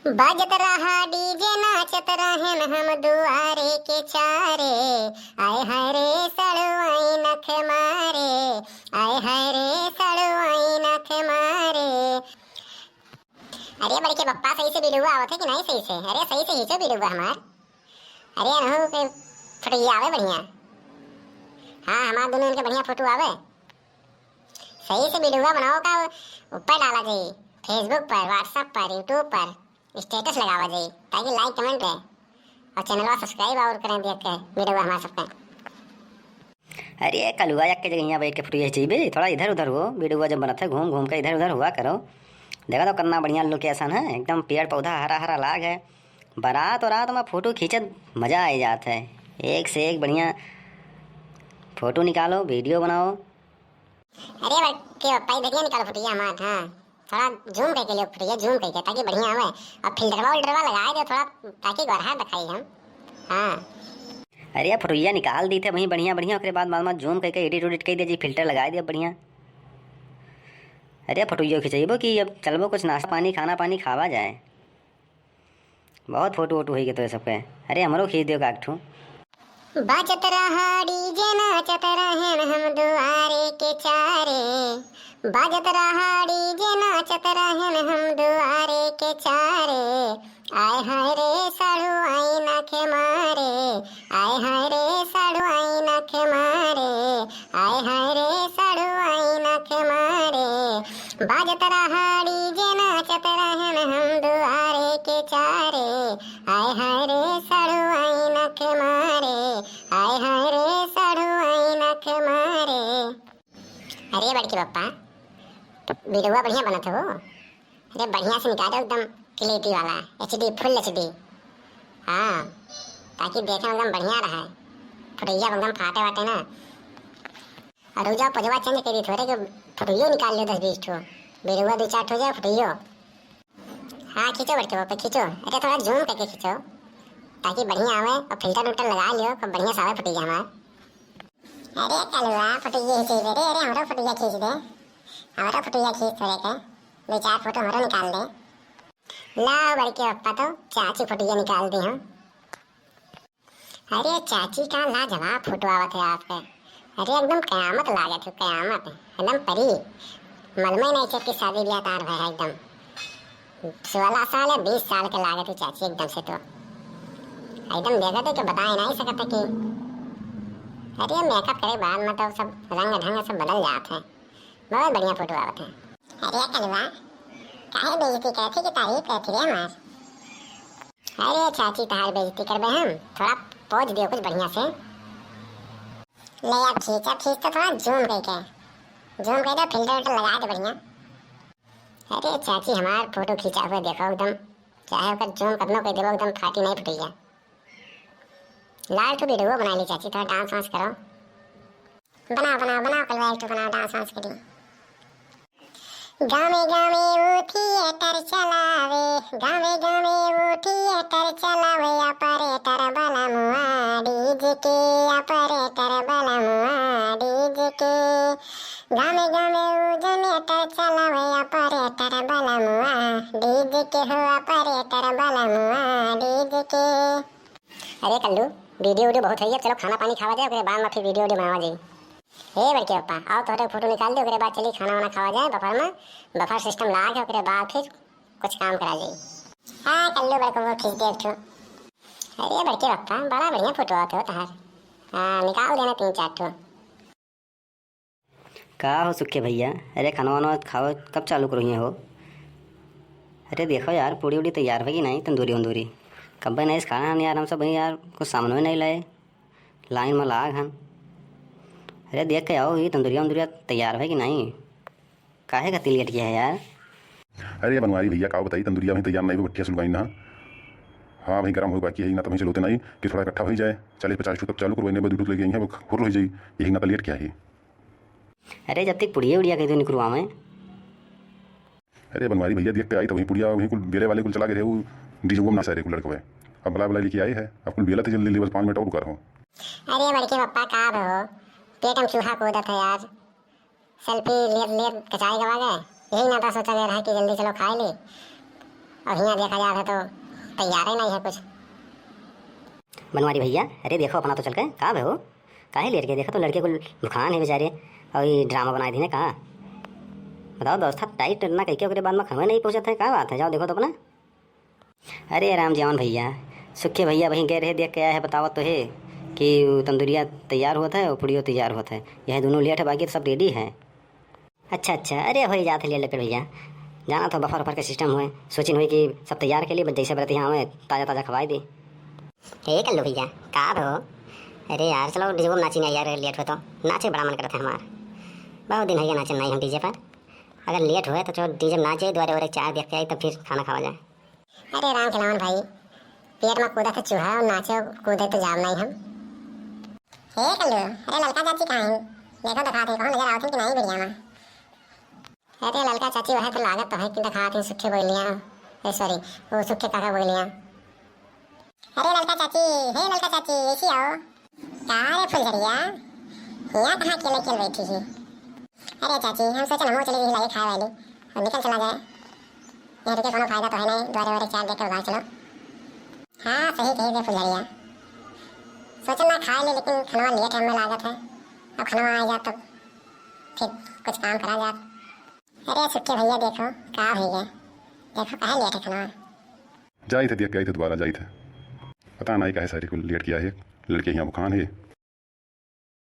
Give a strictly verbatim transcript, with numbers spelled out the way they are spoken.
बाजत रहा डीजे, नाचत रहन हम दुआरे के चारे। आय हाय रे सड़ुआई नख मारे, आय हाय रे सड़ुआई नख मारे। अरे बड़के पप्पा, सही से वीडियो आवत है कि नहीं सही से? अरे सही से खींचो वीडियो हमार। अरे अनहू के फोटो आवे बढ़िया। हाँ, हमार दोनों इनके बढ़िया फोटो आवे। सही से वीडियो बनाओ का ऊपर डाला जाई, Facebook पर, WhatsApp पर, YouTube पर status लगावा जाई, ताकि like comment रहे और चैनलवा subscribe और करें देख के वीडियो हमारे सबके। अरे कलुआ, एक के जगह यहाँ बैठ के फोटो खींचबे, थोड़ा इधर उधर हो, वीडियो जब बनत है घूम घूम के इधर उधर हुआ करो। देखा तो कितना बढ़िया location है, एकदम पेड़ पौधा हरा हरा लाग है। बारात और रात में फोटो खींचत मजा आ जात है, एक से एक बढ़िया फोटो निकालो, वीडियो बनाओ। अरे बड़के पप्पा, इधर ही निकालो फोटो हमार, हाँ, थोड़ा zoom करके लियो फोटो, zoom करके, ताकि बढ़िया आवे। अब फिल्टरवा उल्टरवा लगाए दे थोड़ा, ताकि गोरहा दिखाई हम। हाँ। अरे फोटो निकाल दी थे वहीं बढ़िया बढ़िया, ओकरे बाद बाद में zoom करके edit उडिट कर दे जी, filter लगा दे बढ़िया। अरे फोटो खिंचबो कि अब चलबो कुछ नाश्ता पानी खाना पानी खावा जाए। बहुत फोटो वोटो होई के तो सबके। अरे हमरो खींच दियो का एक ठो। बाजत रहा डीजे, नाचत रहन हम दुआरे के चारे। बाजत रहा डीजे, नाचत रहन हम दुआरे के चारे। आय हाय रे सड़ुआई नख मारे, आय हाय रे सड़ुआई नख मारे, आय हाय रे सड़ुआई नख मारे। बाजत रहा डीजे, नाचत रहन हम दुआरे के चारे। आय हाय रे सड़ुआई नख मारे, आय हाय रे सड़ुआई नख मारे। अरे बड़के पप्पा, वीडियो बढ़िया बनत हो। अरे बढ़िया से निकालो एकदम quality वाला, HD, full HD। हाँ, ताकि देखे में एकदम बढ़िया रहे, फोटो एकदम फाटे वाटे ना। और रुक जाओ, पोजवा change कर दी थोड़े, के फोटो निकाल लियो दस बीस ठो, वीडियो दो चार ठो हो जाए फोटो। हाँ खींचो बड़के पप्पा, खींचो। अच्छा थोड़ा zoom करके खींचो, ताकि बढ़िया आवे, और filter उल्टर लगा लियो, खूब बढ़िया से आवे फोटो हमार। अरे कलुआ, फोटो खींच दे रे, अरे हमरो फोटो खींच दे, हमरो फोटो खींच थोड़े के, दो चार फोटो हमरो निकाल दे। लाओ बड़के पप्पा, तो चाची फोटो निकाल दे हम। अरे चाची का लाजवाब फोटो आवत है आपके। अरे एकदम कयामत लागत है, कयामत, एकदम परी। मलमय नहीं चेत की शादी ब्याह तार भय है एकदम। सोलह साल या बीस साल के लागत है चाची एकदम से तो। एकदम देखत है कि बताए नहीं सकत है कि। अरे makeup करे बाद में तो सब रंग ढंग सब बदल जात है। बहुत बढ़िया फोटो आवत है। अरे कलुआ, काहे बेइज्जती करत है कि तारीफ करत है रे हमार? अरे चाची, तहार बेइज्जती करबे हम? थोड़ा pose दियो कुछ बढ़िया से। ले अब खींच, अब खींच तो थोड़ा zoom करके, zoom कर दे, filter उल्टर लगा दे बढ़िया। अरे चाची, हमार फोटो खींचा हुआ देखो एकदम, चाहे ओकर zoom कतनो कर देबो एकदम फाटी नहीं फुटैया। लाल ठो वीडियो बना ली चाची, थोड़ा dance वांस करो। बनाओ, बनाओ, बनाओ, कलवा एक ठो बनाओ, dance वांस करी। गावे गावे वो theatre चलावे, गावे गावे वो theatre चलावे, operator बलमुआ DJ के, operator बलमुआ DJ के। गावे गावे वो generator चलावे, operator बलमुआ DJ के हो, operator बलमुआ DJ के। अरे कल्लू, वीडियो वीडियो बहुत है, अब चलो खाना पानी खावा जाए, ओकरे बाद में फिर वीडियो वीडियो बनावा जाए। हे बड़के पप्पा, आओ तोहरे फोटो निकाल दे, ओकरे बाद चली खाना वाना खावा जाए, बफर में, बफर system ला के ओकरे बाद फिर कुछ काम करा जाए। हाँ कल्लू बड़को वो खींच दे एक ठो। अरे बड़के पप्पा, बड़ा बढ़िया फोटो आवत हो तहार। हाँ निकाल देना तीन चार ठो। का हो सुखे भैया, अरे खाना वाना खाओ, कब चालू करो हो? अरे देखो यार, पूड़ी उड़ी तैयार होगी नहीं, तंदूरी वंदूरी कब बनाइस खाना हन यार, हम सब वहीं यार कुछ सामान भी नहीं लाए, लाइन में लाग हन। अरे देख के आओ, ये तंदूरिया वंदूरिया तैयार होगी नहीं, काहे का लेट किया है यार? अरे बनवारी भैया, का बताई, तंदूरिया वहीं तैयार नहीं हुई, भट्ठिया सुलगाई ना। हाँ वहीं गरम हो बाकी है ना, तो वहीं चलोते नहीं कि थोड़ा इकट्ठा हो ही जाए, चालीस पचास ठो तब चालू करो, इन्हें दूध लेके आई है, वो खुर हो जाई, यही ना तो लेट किया है। अरे जब तक पुड़िया उड़िया कह दो निकरुआ में। अरे बनवारी भैया, देख के आई तो वहीं पुड़िया वहीं कुल बेले वाले कुल चला गए रहे, वो डीजे वो ना सारे कुल लड़कवे। अब बला बला लेके आए हैं, अब कुल बेला थे जल्दी जल्दी, बस पाँच मिनट और रुका रहो। अरे बड़के पप्पा का हो, पेट में चूहा कूदत है यार, सेल्फी लेत लेत कचाई गवा गए, यही नाता सोचा गया रहा कि जल्दी चलो खाए ले। अब हियाँ देखा जात है तो तैयार ही नहीं है कुछ। बनवारी भैया, अरे देखो अपना तो चल के, का भे हो? काहे लेट गए? देखो तो लड़के कुल भुखान है बेचारे, और ये ड्रामा बनाए दीने का? बताओ, व्यवस्था टाइट ना कइके ओकरे बाद में खावे नहीं पहुँचत है, का बात है? जाओ देखो तो अपना। अरे राम जवान भैया, सुखे भैया वहीं गए रहे, देख के आया है, बतावत तो है कि उ तंदूरिया तैयार होत है और पुड़ियो तैयार होत है, यह दोनों लेट है, बाकी तो सब रेडी है। अच्छा अच्छा, अरे हो ही जात है लेट लेकर भैया, जाना तो बफर उफर के सिस्टम हुए, सोचिन हुई कि सब तैयार के लिए, बस जैसे बरत यहाँ आवे ताज़ा ताज़ा खवाई दी। हे कल्लू भैया, का हो? अरे यार चलो डीजे में नाची नहीं यार, लेट हुए तो नाचे बड़ा मन करत है हमार, बहुत दिन है नाचे नहीं हम डीजे पर। अगर लेट हुए तो चलो डीजे में नाचे, द्वारे वारे चाय देख के आई, तब फिर खाना खावा जाए। अरे राम खिलावन भाई, पेट में कूदत है चूहा और नाचे कूदे तो जाब नहीं हम। हे कल्लू, अरे ललका चाची कहाँ हैं? देखो दिखात है, कौन नजर आवत है कि नहीं वीडियो में? अरे ललका चाची वह तो लागत तो है कि दिखात है सुखे बोलियाँ, ए सॉरी, वो सुखे काका बोलियाँ। अरे ललका चाची, हे ललका चाची, ऐसी आओ। का रे फुलझरिया, यहाँ कहाँ अकेले अकेले बैठी है? अरे चाची, हम सोचन हमहू चली गई लागे खाए वाली, अब निकल चला जाए। यहाँ रुके कोनो फायदा तो है नहीं, द्वारे वारे चार देख के भाग चलो। हाँ सही कही रे फुलझरिया, सोचन ना खाए ले लेकिन खनवा लेट हमें लागत है, अब खनवा आ जात तो फिर कुछ काम करा जात। अरे सुखे भैया देखो का हो गया, देखो कहाँ लेट है खनवा। जाइत है देख के आइत है, दोबारा जाइत है। पता नहीं काहे सारी कुल लेट किया है, लड़के यहाँ भुखान है,